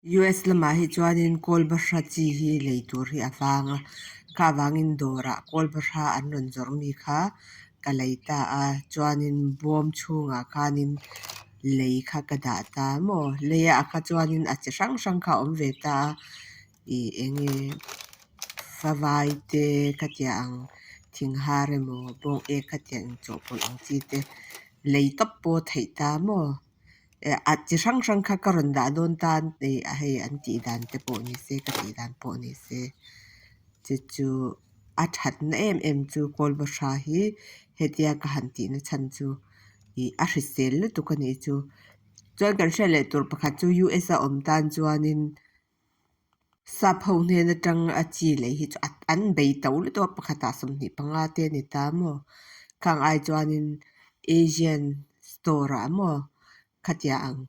US lamah hi chuanin kawl bahra chi hi lei tur hi a vang a, kha avangin dawrah kawl bahra an rawn zawrh mi kha ka lei ta a, chuanin bawm chhungah khanin lei kha ka dah ta maw, lei ah kha chuanin a chi hrang hrang kha a awm ve ta a, ih eng nge favai te khatiang ang thing har emaw bawng ek khatiang inchawhpawlh ang chi te lei tawp pawh a theih ta maw. A chi hrang hrang kha ka rawn dah dawn ta a hei an tih dan te pawh ni se ka tih dan pawh ni se chu chu a thatna em em chu kawl bahra hi hetia ka han tih na chhan chu ih a hrisel lutuk a nih chu chuan kan hriat leh tur pakhat chu U_S a awm tan chuanin. Sap ho hnen atang a chi lei hi chu an bei to lutuk a pakhatah 25 te a ni ta maw khang ai chuanin Asian store ah maw khatiang ang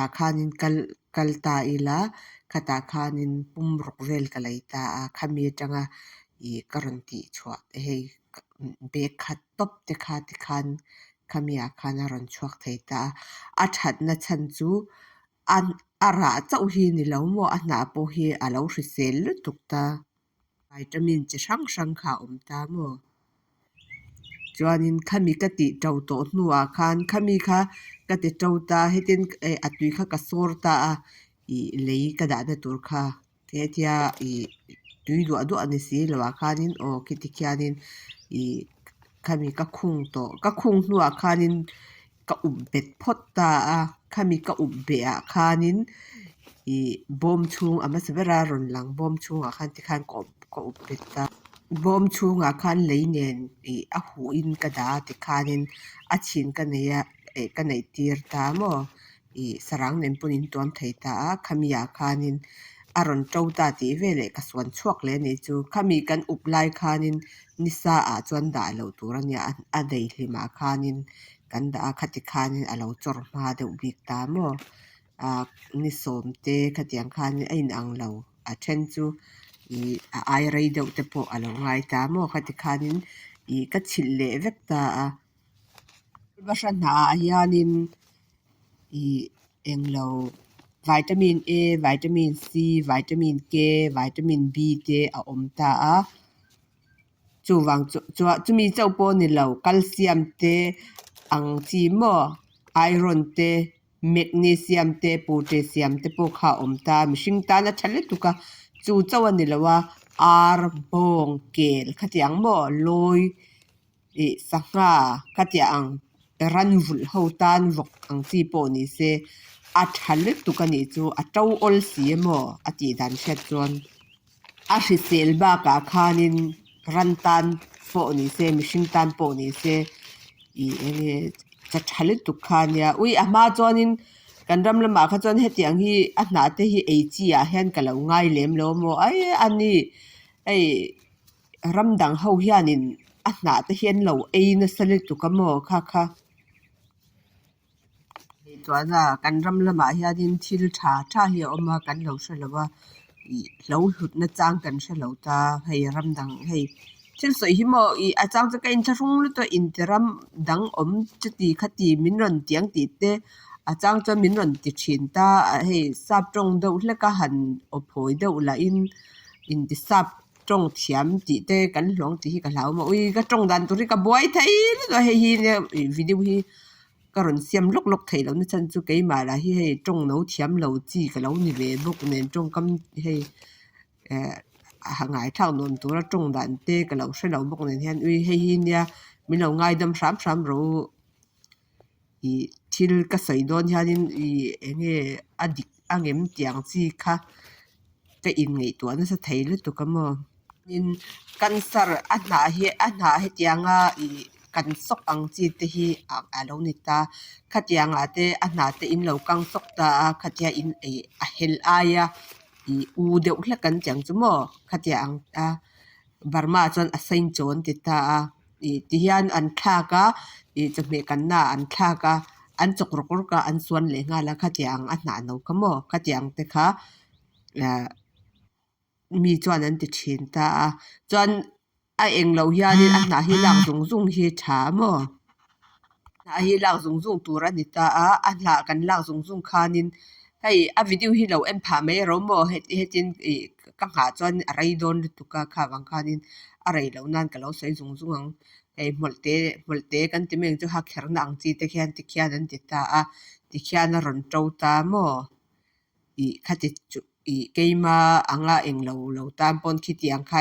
ah khanin kal kal ta ila khatah khanin pum ruk vel ka lei ta a khami atanga ih ka rawn tih chhuah te hei bag khat tawp te kha tikhan khami ah khan a rawn chhuak thei ta a a thatna chhan chu. A rah chauh hi ni lo maw a hnah pawh hi a lo hrisel lutuk ta. Vitamin chi hrang hrang kha a awm ta maw? Chuanin khami ka tih to tawh hnuah khan khami kha ka ti to ta hetin a tui kha ka sawr ta a ih lei ka dahna tur kha hetia ih tui duah duah ni si lo ah khanin aw khiti khianin ih khami ka khung tawh ka khung hnuah khanin ka up bet phawt ta a khami ka up beh ah khanin ih bawm chhung a hmasa bera rawn lang bawm chhungah khan tikhan ka up ka up bet ta bawm chhungah khan lei nen ih a huh in ka dah a tikhanin a chhin ka nei a eh ka neih tir ta maw ih sarang nen pawn in tuam thei ta a khami ah khanin a rawn to ta tih veleh ka suan chhuak leh a nih chu khami kan up lai khanin nisa ah chuan dah loh tur a nia a daihlim ah khanin kan dah a khati khanin a lo chawr hma deuh bik ta maw ah ni sawm te khatiang khanin a inang lo a then chu ih a ai rei deuh te pawh a lo ngai ta maw khati khanin ih ka chhilh leh vek ta a bahra hnah ah hianin ih englo vitamin A vitamin C vitamin K vitamin B te a awm ta a. Chuvang chu chuan chumi chauh pawh a ni lo calcium te ang chi maw iron te magnesium te potassium te pawh kha a awm ta a mihring tan a tha lutuk a chu chauh a ni lo a ar bawng kel khatiang maw lawi ih sangha khatiang ang ran vulh ho tan vawk ang chi pawh ni se a tha lutuk a nih chu a to awl si emaw a tih dan hriat chuan. A hrisel bakah khanin ran tan pawh ni se mihring tan pawh ni se ih eng nge cha tha lutuk kha ania ui a hma chuanin kan ram lamah kha chuan hetiang hi a hnah te hi ei chi ah hian ka lo ngai lem lo maw ai a ni hei ram dang ho hianin a hnah te hi an lo ei nasa lutuk a maw kha kha. Chuan a kan ram lamah hianin thil tha tha hi a awm a kan lo hre lo a ih lo hlut na chang kan hre lo ta hei ram dang hei thil sawi hi maw ih a chang chu ka inthlahrung lutuk a inti ram dang awm chuti khati min rawn ti ang tih te a chang chuan min rawn ti thin ta hei sap tawng deuh hlek a han aw phawi deuh lahin inti sap tawng thiam tih te kan hlawng tih hi ka hlau maw ui ka tawng dan tur hi ka buai thei lutuk a hei hi nia ih video hi. Ka rawn siam lawk lawk theih lohna chhan chu keimah lah hi hei tawng no thiam lo chi ka lo ni ve bawk nen tawngkam hei eh a ngaithlak nuam tura tawng dan te ka lo hre lo bawk nen hian ui hei hi nia min lo ngaidam hram hram rawh u ih thil ka sawi dawn hianin ih eng nge a dik angem tih ang chi kha ka inngaihtuah nasa thei lutuk a maw. Tin cancer a hnah hi a hnah hetianga ih kan sawk ang chi te hi a lo ni ta khatiangah te a hnah te in lo kang sawk ta a khatia in ih a hel aia ih u deuh hlek an tih ang chu maw khatiang ang a Burma ah chuan a sain chaw an ti ta a ih tihian an thlak a ih chawhmeh kanna ah an thlak a an chawk rawk rawk a an suan leh nghal a khatiang a hnah no kha maw khatiang te kha ah. Mi chuan an ti thin ta a chuan a eng loh hianin a hnah hi lak zung zung hi tha maw hnah hi lak zung zung tur a ni ta a a hnah kan lak zung zung khanin. Hei a video hi lo en phah mai ro maw hetin ih ka nghah chuan a rei dawn lutuk a kha vang khanin a rei loh nan ka lo sawi zung zung ang. Hei hmawlhte hmawlhte kan ti mai ang chu ha kherna ang chi te khian tikhian an ti ta a tikhian a rawn to ta maw ih khati chu ih keima anga englo lo tan pawn khitiang kha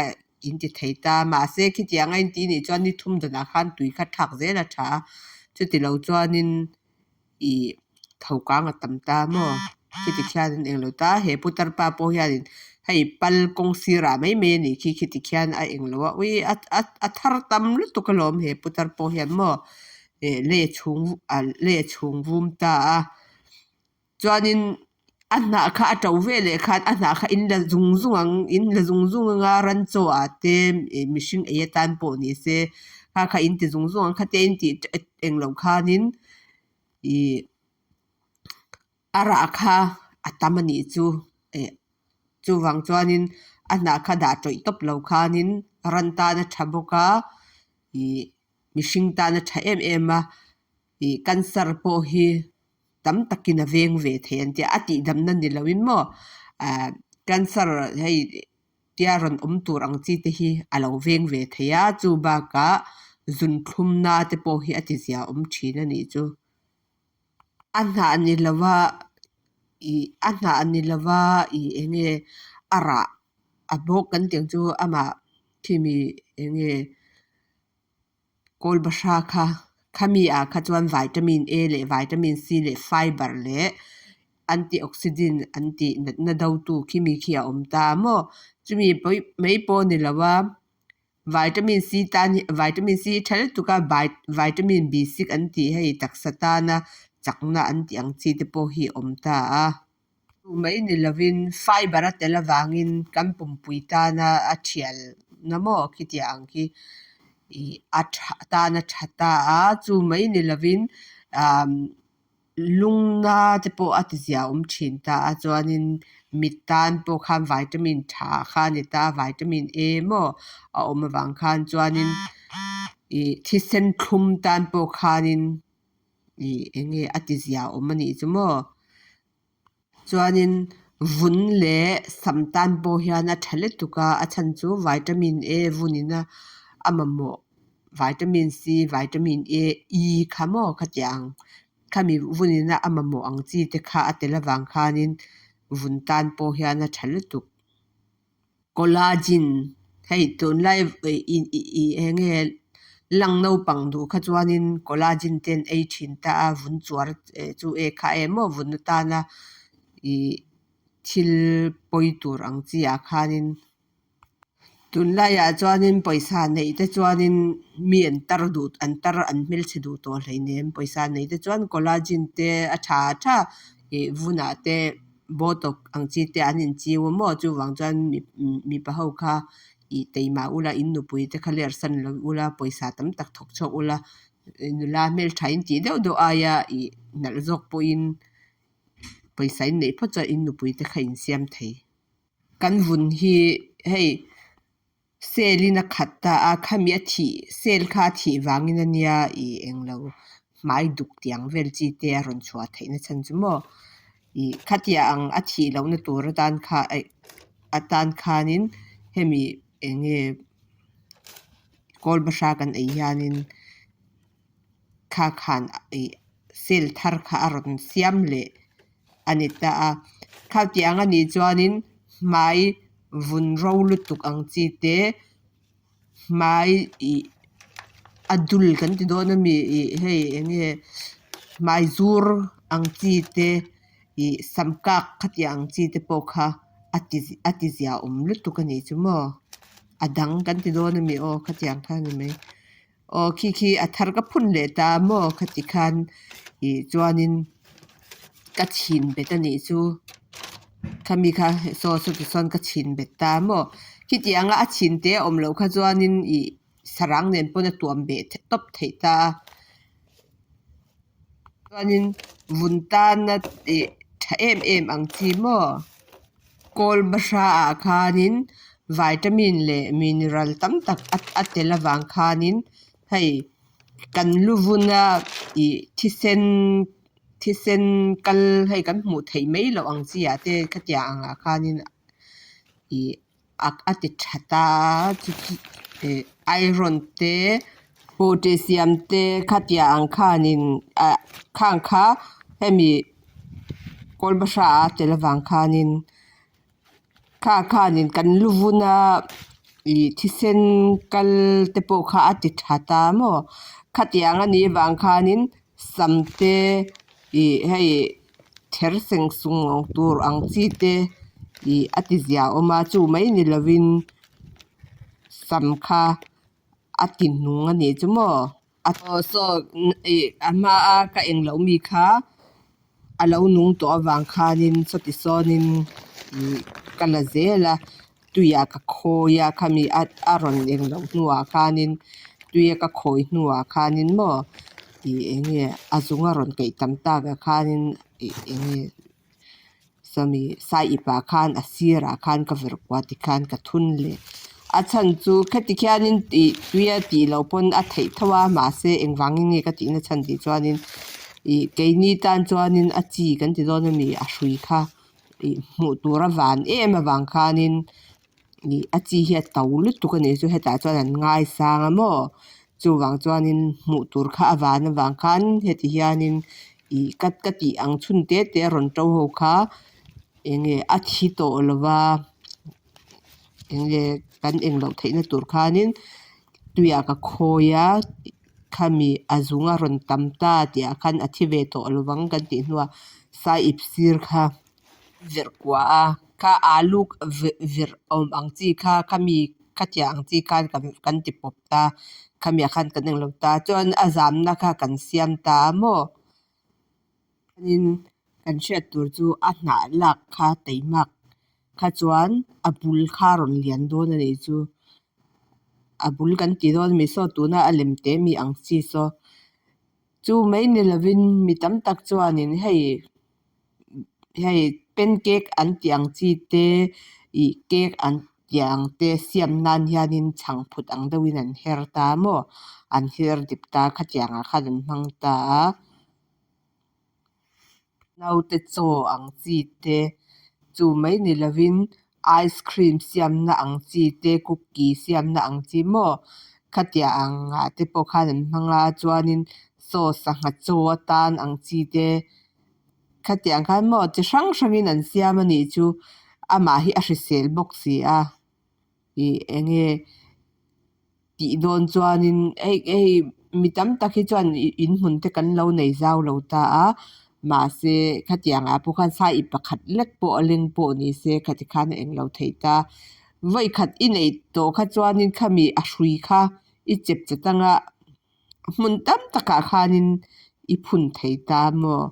in ti thei ta mahse khitiang a inti nih chuan ni thum danah khan tui kha thlak zel a tha a chutilo chuanin ih tho kang a tam ta maw khiti khian an englo ta he putar pa pawh hianin hei pal kawng sirah mai mai a nih khi khiti khian a englo a ui a a thar tam lutuk alawm he putar pawh hian maw eh lei a chhung lei a chhung vum ta a. Chuanin a hnah kha a to veleh khan a hnah kha in la zung zung ang in la zung zung anga ran chaw ah te ih mihring ei atan pawh ni se kha kha in ti zung zung ang khatia in tih eng loh khanin ih a rah kha a tam a nih chu eh chuvang chuanin a hnah kha dah tawih tawp lo khanin ran tan a tha bawk a ih mihring tan a tha em em a ih cancer pawh hi. Tam takin a veng ve thei an tia, a tihdamna ni loin maw ah cancer hei tia rawn awm tur ang chi te hi a lo veng ve thei a, chu bakah zunthlumna te pawh hi a tizia awm thin a nih chu. A hnah ni lova ih a hnah ni lova ih eng nge a rah a bawk kan tih ang chu amah khimi eng nge. Kawl bahra kha khami ah kha chuan vitamin A leh vitamin C leh fiber leh antioxidant an tih natna do tu khimi khi a awm ta maw chumi pawi mai pawh a ni lo a vitamin C tan hi vitamin C hi tha lutuk a vitamin B six an tih hei taksa tana chakna an tih ang chi te pawh hi a awm ta a. Chu mai ni lovin fiber a tel avangin kan pumpui tana a thial na maw khitiang ang khi ih a tha tan a tha ta a, chu mai ni lovin ah lungna te pawh a ti zia awm thin ta a, chuanin mit tan pawh khan vitamin tha kha a ni ta a, vitamin A maw a awm avang khan chuanin ih thisen thlum tan pawh khanin ih eng nge a ti zia awm a nih chu maw. Chuanin vun leh sam tan pawh hian a tha lutuk a, a chhan chu vitamin A vunin a a mamawh vitamin C vitamin A E kha maw khatiang khami vunin a mamawh ang chi te kha a tel avang khanin vun tan pawh hian a tha lutuk. Collagen hei tunlai eng nge lang naupang duh kha chuanin collagen te an ei thin ta a vun chuar chu e kha em maw vun atana ih thil pawi tur ang chi ah khanin tunlaiah chuanin pawisa neih te chuanin mi an tar duh an tar an hmelchhe duh tawh hleinem pawisa neih te chuan collagen te a tha tha ih vunah te. Botox ang chi te an inchiu a maw chuvang chuan mipa ho kha ih teimah ula in nupui te kha ler san lo ula pawisa tam tak thawk chhuak ula nula hmeltha in tih deuh deuh aia ih nalh zawk pawhin pawisa in neih phawt chuan in nupui te kha in siam thei. Kan vun hi hei Cell in a khat ta a, khami a thih cell kha a thih vangin a nia ih englo hmai duk tiang vel chi te a rawn chhuah theih na chhan chu maw ih khatia ang a thih lohna tur atan kha aih atan khanin hemi eng nge kawl bahra kan ei hianin kha khan ih cell thar kha a rawn siam leh a ni ta a khatiang a nih chuanin hmai vun ro lutuk ang chi te hmai ih a dul kan ti dawn a mi ih hei eng nge hmai zur ang chi te ih sam kak khatiang ang chi te pawh kha a ti a ti zia awm lutuk a nih chu maw a dang kan ti dawn a mi aw khatiang kha a ni mai. Aw khi khi a thar ka phun leh ta maw khati khan ih chuanin ka chhin bet a nih chu khami kha saw saw ti sawn ka chhin bet ta maw khitiang a a chhin te a awm loh kha chuanin ih sarang nen pawn a tuam beh tawp theih ta a chuanin vun tana ih tha em em ang chi maw. Kawl bahra ah khanin vitamin leh mineral tam tak a tel avang khanin hei kan lu vuna ih thisen thisen kal hei kan hmuh theih mai loh ang chi ah te khatiang angah khanin ih a ti tha ta a chu chu ih iron te potassium te khatiang ang khanin ah khang kha hemi kawlbahra a tel avang khanin kha khanin kan lu vun a ih thisen kal te pawh kha a ti tha ta maw khatiang a nih avang khanin sam te ih hei ther seng sung tur ang chi te ih a ti zia awm a chu mai ni lovin sam kha a ti nung a nih chu maw aw saw ih a hma a ka eng loh mi kha a lo nung tawh avang khanin sawti sawnin ih ka la zel a tuiah ka khawi a khami a rawn eng loh hnuah khanin tuia ka khawi hnuah khanin maw ih eng nge a zung a rawn kaih tam tak ah khanin ih eng nge sawmi saiip ah khan a sirah khan ka verh kuah tikhan ka thun leh a chhan chu kheti khianin ih tuia tih loh pawn a theih tho a mahse engvangin nge ka tihna chhan tih chuanin ih keini tan chuanin a chi kan ti dawn a ni a hrui kha. Ih hmuh tur a van em avang khanin ih a chi hi a to lutuk a nih chu hetah chuan an ngaisang a maw chuvang chuanin hmuh tur kha a van avang khan heti hianin ih ka ka tih ang chhun te te a rawn to ho kha eng nge a thi tawh lo va eng nge kan eng loh theihna tur khanin tuiah ka khawi a khami a zung a rawn tam ta tih ah khan a thi ve tawh lo vang kan tih hnuah saiip sir kha verh kua a kha alu verh awm ang chi kha khami khatiang ang chi khan kan ti pawp ta khami ah khan kan englo ta chuan a zamna kha kan siam ta a maw chuanin kan hriat tur chu a hnah lak kha teimak kha chuan a bul kha a rawn lian dawn a nih chu. A bul kan ti dawn a mi saw tuna a lem te mi ang chi saw chu mai ni lovin mi tam tak chuanin hei hei pancake an tih ang chi te ih cake an tih ang te siam nan hianin chhangphut ang deuhin an her ta maw an her dip ta khatiang ah khan an hmang ta a. Naute chaw ang chi te chu mai ni lovin ice cream siamna ang chi te cookie siamna ang chi maw khatiang angah te pawh khan an hmang a chuanin saw sangha chaw atan ang chi te khatiang khan maw chi hrang hrangin an siam a nih chu amah hi a hrisel bawk si a ih eng nge. Tih dawn chuanin hei hei mi tam tak hi chuan inhmun te kan lo nei zau lo ta a mahse khatiang ah pawh khan saiip pakhat lek pawh a leng pawh ni se khati khan a englo thei ta vawi khat i neih tawh kha chuanin khami a hrui kha i chep chat anga hmun tam takah khanin i phun thei ta maw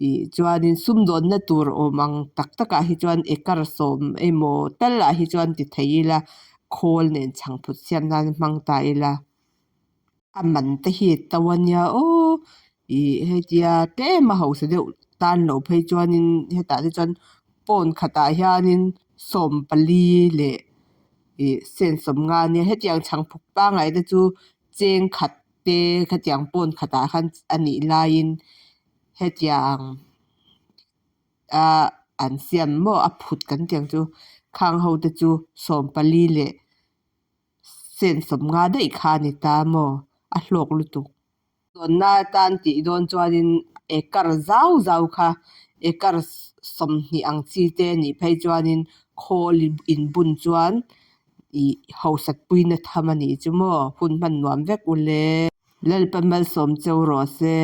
ih chuanin sumdawnna tur awm ang tak takah hi chuan acre sawm emaw talah hi chuan ti thei ila khawl nen chhangphut siam nan hmang ta ila a man te hi a to a nia aw ih hetia tlem a hausa deuh tan loh phei chuanin hetah te chuan pawn khatah hianin sawmpali leh ih sen sawmnga ania hetiang chhangphut pangngai te chu cheng khat te khatiang pawn khatah khan a nih laiin hetiang ah an siam maw a phut kan tih ang chu khang ho te chu sawmpali leh sen sawmnga daih kha a ni ta maw a hlawk lutuk. Tawnna atan tih dawn chuanin acre zau zau kha acre sawmhnih ang chi te a nih phei chuanin khawl inbun chuan ih hausat puina tham a nih chu maw hun hman nuam vek u le. Lalpa malsawm cheu rawh se.